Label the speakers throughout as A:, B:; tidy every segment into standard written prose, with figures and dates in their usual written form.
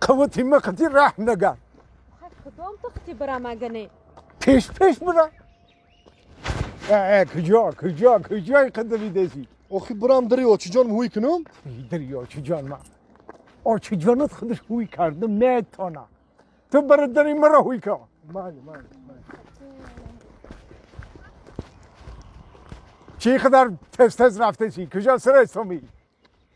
A: قوتی مقتی رحم نگر.
B: کدام تختی برم اگه
A: پیش پیش برم. کجا کجا کجای قدمی دیسی؟
C: آخی برم دری آچی جان هوی کنم؟
A: دری آچی جان من آچی جانت خودش هوی کردم میتونه. تو برای دری مرا هوی کن.
C: مالی مالی
A: چی قدر تز تز رفته چی؟ کجا سر استومی؟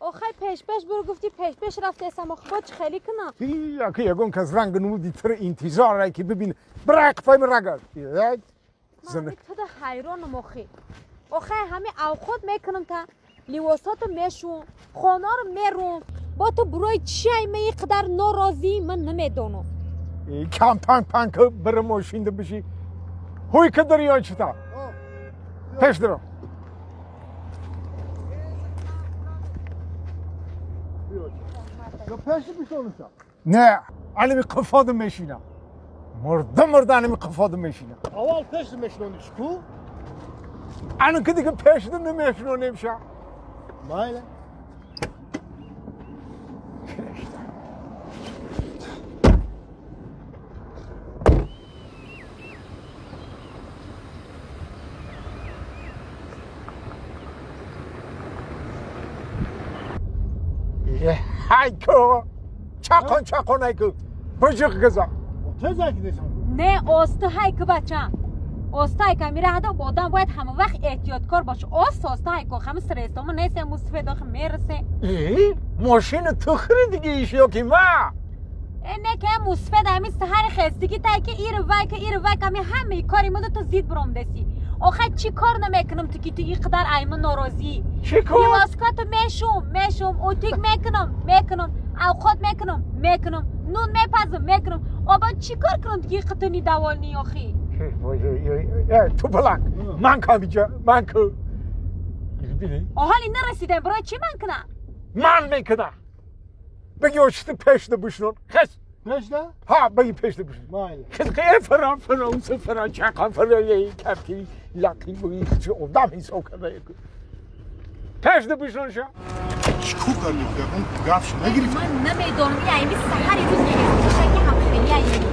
B: آخه پیش پیش برو گفتی پیش پیش رفته استم آخه با چه خیلی کنم؟
A: یکی یگون کس رنگ نمودی تر انتظار رای که ببین برای قفای من رگرد.
B: من تو ده حیرانم آخه. آخه همه اوخود میکنم تا لیواساتو میشوم خانه رو میروم با تو برای چی من اینقدر ناراضی من نمیدونم.
A: کم پنگ پنگ که بره ماشین ده بشی هوی که داری آن چتا پیش درم. نه علمی قفادم میشینم. مرده مرده علمی قفادم میشینم.
C: اول پیش میشنونی چکو؟
A: الان که دیگه پیش نمیشنونیم شا.
C: مایله.
A: هایکو چاقون چاقون هایکو بجق گزا.
B: نه اوست هایکو بچم. اوست هایکو میره هدا آدم باید همه وقت احتیاط کار باشه. اوست اوست هایکو همه سرستم نیست مصفه داخل میرسه.
A: ای ماشین تو خریدی ایشی که ما.
B: نه که مصفه همین سهر خستگی تا که ایر وای که ایر وای که همه کاری مونده تو زید برام دسی. آخه چی کار نمیکنم تو که تو اینقدر ایمن ناراضی؟
A: چی کار؟
B: لباسکاتو میشوم اوتیک میکنم اوقات میکنم نون میپزم میکنم. آبا چی کار کنم دیگه قطنی دوالنی آخی؟
A: تو بلک من که بیجا من که
B: آحالی نرسیدم برای چی من کنم؟
A: من میکنم. بگی اوچت پیش بشنون خس
C: پیش ده؟
A: ها بگی پیش ده بشنون.
C: مایل
A: خیلی فران فران فران چقدر فران یه کفتی لقی بگی چه آدم حساب کرده پیش ده بشنون شا.
C: چیکار کردی؟ اون گفش نگرفت.
B: من نمیدونم یعنی سحری روز نگرفت شکی هم خیلی یعنی.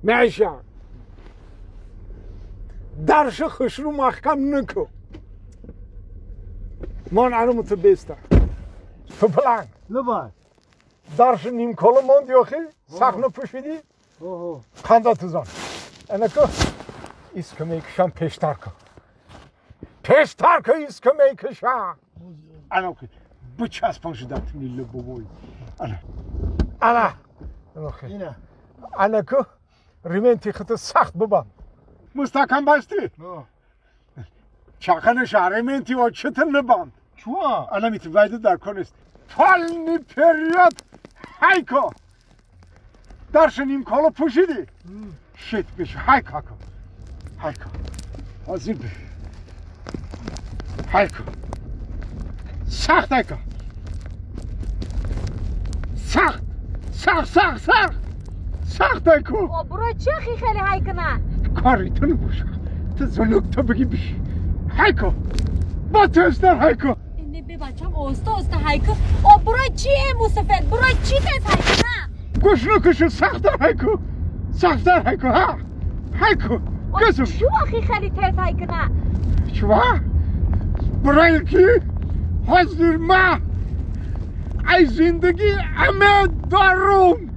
A: میشه درش خوشرو محکم نکو. من علم تو بیسته تو پلنگ
C: لباس
A: درش نیم کلو موندی آخی سخنو پوشیدی خنده تو زن انکو ایسکو میکشم پیشتر کن پیشتر کن ایسکو میکشم انا بچسبان شدم تو نیل بابای انا انا انکو ریمنتی خود سخت ببند مستحکم بستی؟ چاقن ریمنتی و چطور نبند
C: چوا؟
A: انا میتوایده در کنست پالنی پریاد هایکو درش نیم کالو پوشیدی شیت بشه هایکو هایکو حاضر بی هایکو سخت هایکو سخت سخت سخت سخت سخت هایکو.
B: برای چه خیلی هایکنه؟
A: کاری تو نباشه تو زنوک تو بگی بشی هایکو با تستر هایکو.
B: اینه بی بچم اوستا اوستا هایکو. او برای چی موسفید برای چی تست هایکنه؟
A: گوش نکشو سختر هایکو سختر هایکو ها هایکو گزم.
B: چو آخی خیلی تست هایکنه؟
A: چوا؟ برای کی؟ حاضر ما ای زندگی همه دارم.